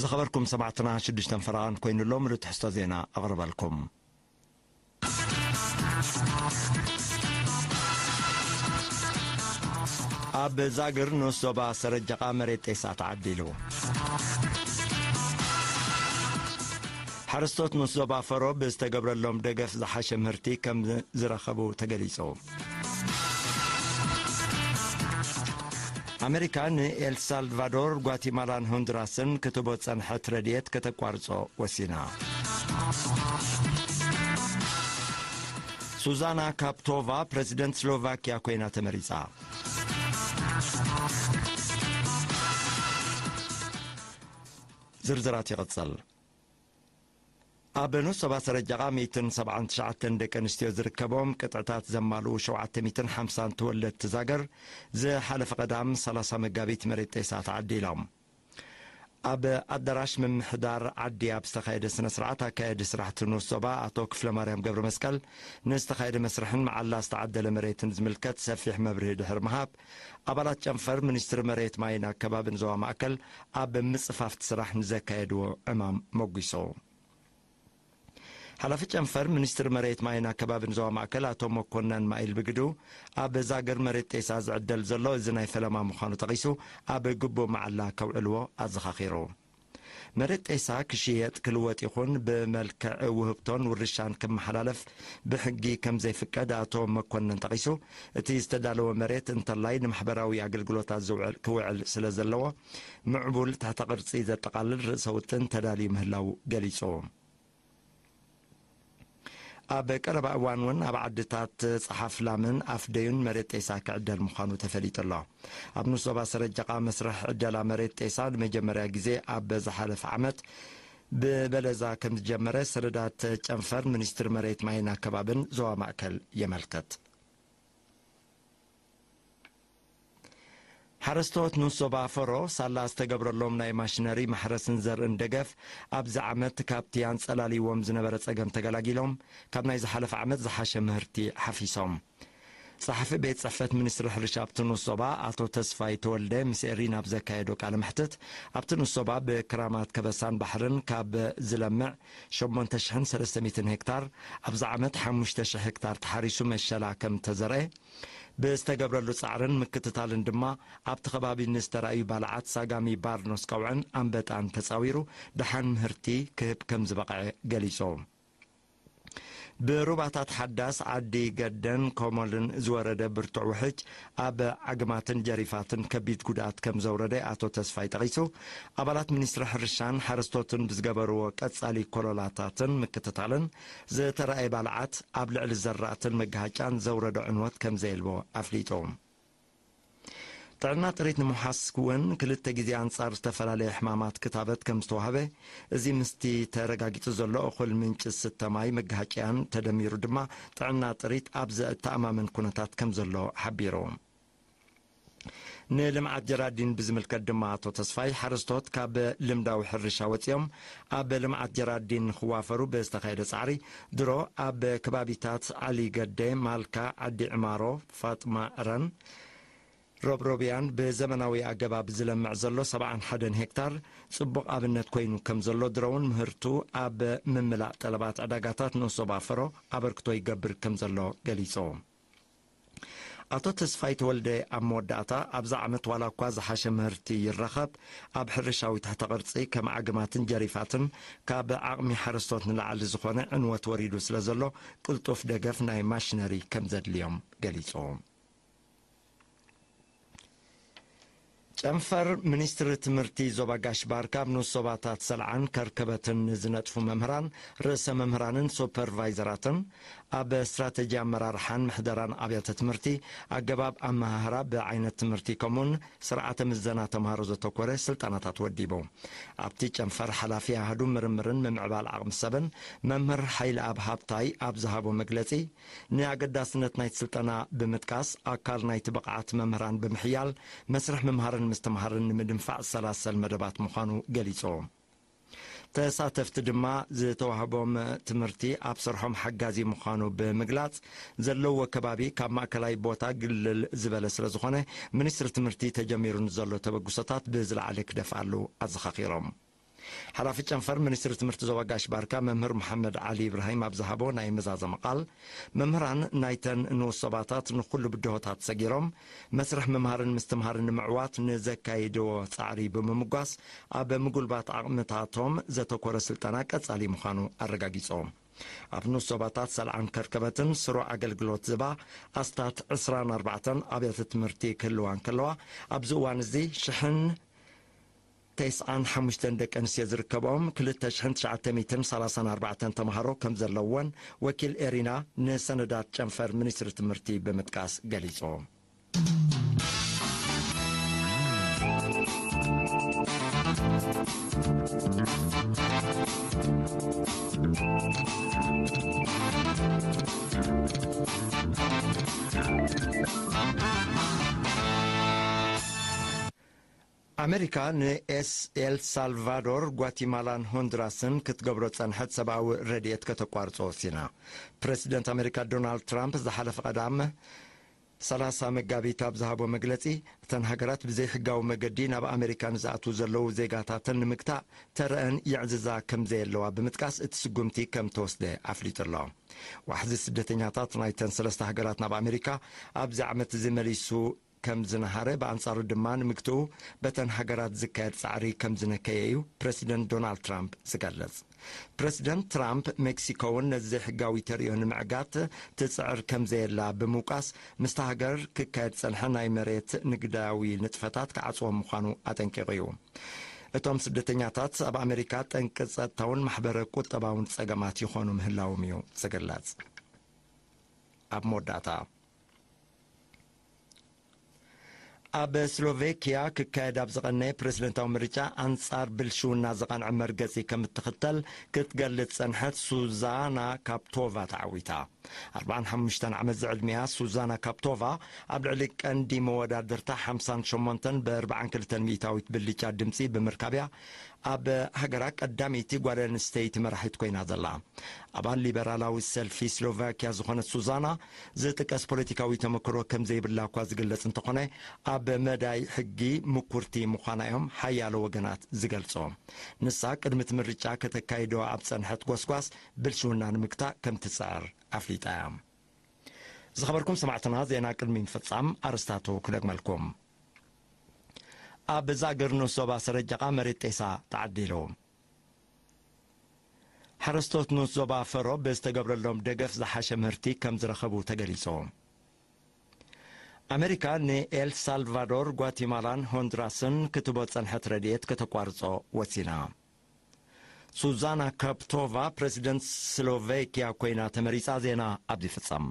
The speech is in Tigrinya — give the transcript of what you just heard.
ዝኸበርኩም ሰማዕትና ሽዱሽተን ፈረቓን ኮይኑ ኣሎ ምሉእ ትሕዝቶ ዜና ኣቕርበልኩም። ኣብ ዛግር ንኡስ ዞባ ሰረጀቓ መሬት ጤሳ ተዓዲሉ። ሓረስቶት ንኡስ ዞባ ፈሮ ብዝተገብረሎም ደገፍ ዝሓሸ ምህርቲ ከም ዝረኸቡ ተገሊጹ። ኣሜሪካ ንኤልሳልቫዶር፣ ጓቲማላን ሆንዱራስን ክትቦ ጸንሐት ረድኤት ከተቋርጾ ወሲና። ሱዛና ካፕቶቫ ፕረዚደንት ስሎቫኪያ ኮይና ተመሪጻ። ዝርዝራት ይቕጽል። ኣብ ንኡስ ዞባ ሰረጀቓ ሚእትን ሰብዓን ትሽዓተን ደቂ ኣንስትዮ ዝርከቦም ቅጥዕታት ዘማልኡ ሸውዓተ ሚእትን ሓምሳን ተወለድቲ ዛገር ዝሓለፈ ቀዳም ሰላሳ መጋቢት መሬት ጤሳ ተዓዲሎም። ኣብ ኣዳራሽ ምምሕዳር ዓዲ ኣብ ዝተኻየደ ስነ ስርዓት ኣካየዲ ስራሕቲ ንኡስ ዞባ ኣቶ ክፍለ ማርያም ገብረ መስቀል ንዝተኻየደ መስርሕን መዓላ ዝተዓደለ መሬትን ዝምልከት ሰፊሕ መብርሂ ድሕሪ ምሃብ ኣባላት ጨንፈር ሚኒስትሪ መሬት ማይን ኣከባብን ዞባ ማእከል ኣብ ምጽፋፍቲ ስራሕ ንዘካየድዎ ዕማም መጒሶ። ሓላፊ ጨንፈር ሚኒስትሪ መሬት ማይን ኣከባብን ዞባ ማእከል ኣቶ መኮነን ማይል ብግዱ ኣብ ዛገር መሬት ጤሳ ዝዕደል ዘሎ እዚ ናይ ፈለማ ምዃኑ ጠቒሱ ኣብ ግቡእ መዓላ ከውዕልዎ ኣዘኻኺሩ። መሬት ጤሳ ክሽየጥ ክልወጥ ይኹን ብመልክዕ ውህብቶን ውርሻን ክመሓላለፍ ብሕጊ ከም ዘይፍቀድ ኣቶ መኮነን ጠቒሱ፣ እቲ ዝተዳለወ መሬት እንተላይ ንማሕበራዊ ኣገልግሎታት ዝውዕል ክውዕል ስለ ዘለዎ ምዕቡል ትሕተ ቅርጺ ዘጠቓልል ርእሰ ውጥን ተዳልዩ ምህላው ገሊጹ። ኣብ ቀረባ እዋን እውን ኣብ ዓድታት ጸሓፍ ላምን ኣፍደዩን መሬት ጤሳ ክዕደል ምዃኑ ተፈሊጡ ኣሎ። ኣብ ንኡስ ዞባ ሰረጀቓ መስርሕ ዕደላ መሬት ጤሳ ንመጀመርያ ግዜ ኣብ ዝሓለፈ ዓመት ብበለዛ ከም ዝጀመረ ሰነዳት ጨንፈር ሚኒስትሪ መሬት ማይን ኣከባብን ዞባ ማእከል የመልክት። ሓረስቶት ንኡስ ዞባ ፈሮ ሳላ ዝተገብረሎም ናይ ማሽነሪ ማሕረስን ዘርእን ደገፍ ኣብዚ ዓመት ካብቲ ኣንጸላልይዎም ዝነበረ ጸገም ተገላጊሎም ካብ ናይ ዝሓለፈ ዓመት ዝሓሸ ምህርቲ ሓፊሶም። ጸሓፊ ቤት ጽሕፈት ሚኒስትሪ ሕርሻ ኣብቲ ንኡስ ዞባ ኣቶ ተስፋይ ተወልደ ምስ ኤሪና ኣብ ዘካየዶ ቃለ መሕትት፣ ኣብቲ ንኡስ ዞባ ብክራማት ከበሳን ባሕርን ካብ ዝለምዕ ሸሞንተ ሽሕን ሰለስተ ሚእትን ሄክታር ኣብዚ ዓመት ሓሙሽተ ሽሕ ሄክታር ተሓሪሱ መሸላ ከም ተዘርአ፣ ብዝተገብረሉ ጻዕርን ምክትታልን ድማ ኣብቲ ከባቢ ንዝተራእዩ ባልዓት ሳጋሚ ባርኖስ ቀውዕን ኣንበጣን ተጻዊሩ ደሓን ምህርቲ ክህብ ከም ዝበቕዐ ገሊጹ። ብሩባታት ሓዳስ ዓዲ ገደን ኮሞልን ዝወረደ ብርቱዕ ውሕጅ ኣብ ዓግማትን ጀሪፋትን ከቢድ ጉድኣት ከም ዘውረደ ኣቶ ተስፋይ ጠቒሱ፣ ኣባላት ሚኒስትሪ ሕርሻን ሓረስቶትን ብዝገበርዎ ቀጻሊ ኮለላታትን ምክትታልን ዝተራእየ ባልዓት ኣብ ልዕሊ ዘራእትን መጋሃጫን ዘውረዶ ዕንወት ከም ዘየልቦ ኣፍሊጡ። ጥዕና ጥሪት ንምውሓስ እውን ክልተ ግዜ ኣንጻር ዝተፈላለየ ሕማማት ክታበት ከም ዝተዋህበ፣ እዚ ምስቲ ተረጋጊጹ ዘሎ እኹል ምንጪ ዝስተ ማይ መጋሃጭያን ተደሚሩ ድማ ጥዕና ጥሪት ኣብ ዘተኣማምን ኩነታት ከም ዘሎ ሓቢሩ። ንልምዓት ጀራዲን ብዝምልከት ድማ ኣቶ ተስፋይ፣ ሓረስቶት ካብ ልምዳዊ ሕርሻ ወጺኦም ኣብ ልምዓት ጀራዲን ንኽዋፈሩ ብዝተኻየደ ጻዕሪ፣ ድሮ ኣብ ከባቢታት ዓሊ ገዴ፣ ማልካ፣ ዓዲ ዕማሮ፣ ፋጥማ ዕረን፣ ሮብሮብያን ብዘመናዊ ኣገባብ ዝለምዕ ዘሎ ሰብዓን ሓደን ሄክታር ጽቡቕ ኣብነት ኮይኑ ከም ዘሎ፣ ድሮ እውን ምህርቱ ኣብ ምምላእ ጠለባት ዕዳጋታት ንኡስ ዞባ ፈሮ ኣበርክቶ ይገብር ከም ዘሎ ገሊጹ። ኣቶ ተስፋይ ተወልደ ኣብ መወዳእታ፣ ኣብዚ ዓመት ዋላ እኳ ዝሓሸ ምህርቲ ይረኸብ፣ ኣብ ሕርሻዊ ትሕተ ቅርጺ ከም ዓግማትን ጀሪፋትን ካብ ዓቕሚ ሓረስቶት ንላዕሊ ዝኾነ ዕንወት ወሪዱ ስለ ዘሎ፣ ቅልጡፍ ደገፍ ናይ ማሽነሪ ከም ዘድልዮም ገሊጹ። ጨንፈር ሚኒስትሪ ትምህርቲ ዞባ ጋሽ ባርካ ኣብ ንኡስ ዞባታት ሰልዓን ከርከበትን ንዝነጥፉ መምህራን፣ ርእሰ መምህራንን ሱፐርቫይዘራትን ኣብ ስትራተጂ ኣመራርሓን ምሕደራን ኣብያተ ትምህርቲ፣ ኣገባብ ኣመሃህራ ብዓይነት ትምህርቲ ከምኡውን ስርዓተ ምዘና ተምሃሮ ዘተኮረ ስልጠናታት ወዲቡ። ኣብቲ ጨንፈር ሓላፊ ኣሃዱ ምርምርን ምምዕባል ዓቕሚ ሰብን መምህር ሓይለኣብ ሃብታይ ኣብ ዝሃቦ መግለጺ፣ ንኣገዳስነት ናይቲ ስልጠና ብምጥቃስ፣ ኣካል ናይቲ ብቕዓት መምህራን ብምሕያል፣ መስርሕ ምምሃርን ምስትምሃርን ንምድንፋዕ ዝሰላሰል መደባት ምዃኑ ገሊጹ። ተሳተፍቲ ድማ ዝተዋህቦም ትምህርቲ ኣብ ስርሖም ሓጋዚ ምዃኑ ብምግላጽ፣ ዘለዎ ከባቢ ካብ ማእከላይ ቦታ ግልል ዝበለ ስለ ዝኾነ፣ ሚኒስትሪ ትምህርቲ ተጀሚሩ ንዘሎ ተበግሶታት ብዝለዓለ ክደፍኣሉ ኣዘኻኺሮም። ሓላፊ ጨንፈር ሚኒስትሪ ትምህርቲ ዞባ ጋሽ ባርካ መምህር መሓመድ ዓሊ ኢብራሂም ኣብ ዝሃቦ ናይ መዛዘሚ ቃል፣ መምህራን ናይተን ንኡስ ዞባታት ንኹሉ ብድሆታት ሰጊሮም መስርሕ ምምሃርን ምስትምሃርን ንምዕዋት ንዘካይድዎ ጻዕሪ ብምምጓስ፣ ኣብ ምጉልባት ዓቕምታቶም ዘተኮረ ስልጠና ቀጻሊ ምዃኑ ኣረጋጊጾም። ኣብ ንኡስ ዞባታት ሰልዓን ከርከበትን ስሩዕ ኣገልግሎት ዝባ ኣስታት ዕስራን ኣርባዕተን ኣብያተ ትምህርቲ ክህልዋ እንከለዋ፣ ኣብዚ እዋን እዚ ሽሕን ተስዓን ሓሙሽተን ደቂ ኣንስትዮ ዝርከብኦም ክልተ ሽሕን ትሽዓተ ሚእትን ሰላሳን ኣርባዕተን ተምሃሮ ከም ዘለውወን ወኪል ኤሪና ንሰነዳት ጨንፈር ሚኒስትሪ ትምህርቲ ብምጥቃስ ገሊጹ። ኣመሪካ ንኤስ ኤል ሳልቫዶር፣ ጓቲማላን ሆንዱራስን ክትገብሮ ጸንሐት ሰብኣዊ ረድኤት ከተቋርጾ ወሲና። ፕረሲደንት ኣመሪካ ዶናልድ ትራምፕ ዝሓለፈ ቀዳም ሰላሳ መጋቢት ኣብ ዝሃቦ መግለጺ፣ እተን ሃገራት ብዘይሕጋዊ መገዲ ናብ ኣመሪካ ንዝኣትዉ ዘለዉ ዜጋታተን ንምግታእ ተረአን ይዕዝዛ ከም ዘየለዋ ብምጥቃስ፣ እቲ ስጉምቲ ከም ተወስደ ኣፍሊጡ ኣሎ። ዋሕዚ ስደተኛታት ናይተን ሰለስተ ሃገራት ናብ ኣመሪካ ኣብዚ ዓመት እዚ መሊሱ ከም ዝነሃረ፣ ብኣንጻሩ ድማ ንምግትኡ በተን ሃገራት ዝካየድ ጻዕሪ ከም ዝነከየ እዩ ፕረሲደንት ዶናልድ ትራምፕ ዝገልጽ። ፕረሲደንት ትራምፕ፣ ሜክሲኮ እውን ነዚ ዘይሕጋዊ ተርእዮ ንምዕጋት ትጽዕር ከም ዘየላ ብምውቃስ፣ ምስታ ሃገር ክካየድ ጸንሐ ናይ መሬት ንግዳዊ ንጥፈታት ክዓጽዎ ምዃኑ ኣጠንቂቑ እዩ። እቶም ስደተኛታት ኣብ ኣመሪካ ጠንቂ ጸጥታውን ማሕበረ ቁጠባውን ጸገማት ይኾኑ ምህላዎም እዩ ዝግለጽ። ኣብ መወዳእታ፣ ኣብ ስሎቬኪያ ክካየድ ኣብ ዝቐነየ ፕረሲደንታዊ ምርጫ ኣንጻር ብልሽውና ዝቐንዐ መርገጺ ከም እትኽተል ክትገልጽ ጸንሐት ሱዛና ካፕቶቫ ተዓዊታ። ኣርባዓን ሓሙሽተን ዓመት ዝዕድሚያ ሱዛና ካፕቶቫ፣ ኣብ ልዕሊ ቀንዲ መወዳድርታ ሓምሳን ሸሞንተን ብኣርባዓን ክልተን ሚእታዊት ብልጫ ድምጺ ብምርካብያ፣ ኣብ ሃገራ ቀዳመይቲ ጓል ኣንስተይቲ መራሒት ኮይና ዘላ። ኣባል ሊበራላዊ ሰልፊ ስሎቫኪያ ዝኾነት ሱዛና፣ ዝጥቀስ ፖለቲካዊ ተመክሮ ከም ዘይብላ እኳ ዝግለጽ እንተኾነ፣ ኣብ መዳይ ሕጊ ምኩርቲ ምዃና እዮም ሓያሎ ወገናት ዝገልጾ። ንሳ ቅድሚ እቲ ምርጫ ከተካይዶ ኣብ ጸንሐት ጎስጓስ ብልሽውና ንምግታእ ከም ትጽዕር ኣፍሊጣ እያ። ዝኸበርኩም ሰማዕትና፣ ዜና ቅድሚ ምፍጻም ኣርስታቱ ክደግመልኩም። ኣብ ዛግር ንኡስ ዞባ ሰረጀቓ መሬት ጤሳ ተዓዲሉ። ሓረስቶት ንኡስ ዞባ ፈሮ ብዝተገብረሎም ደገፍ ዝሓሸ ምህርቲ ከም ዝረኸቡ ተገሊጹ። ኣመሪካ ንኤል ሳልቫዶር፣ ጓቲማላን ሆንዱራስን ክትቦ ጸንሐት ረድኤት ከተቋርጾ ወሲና። ሱዛና ካፕቶቫ ፕረሲደንት ስሎቬኪያ ኮይና ተመሪጻ። ዜና ኣብዚ ይፍጸም።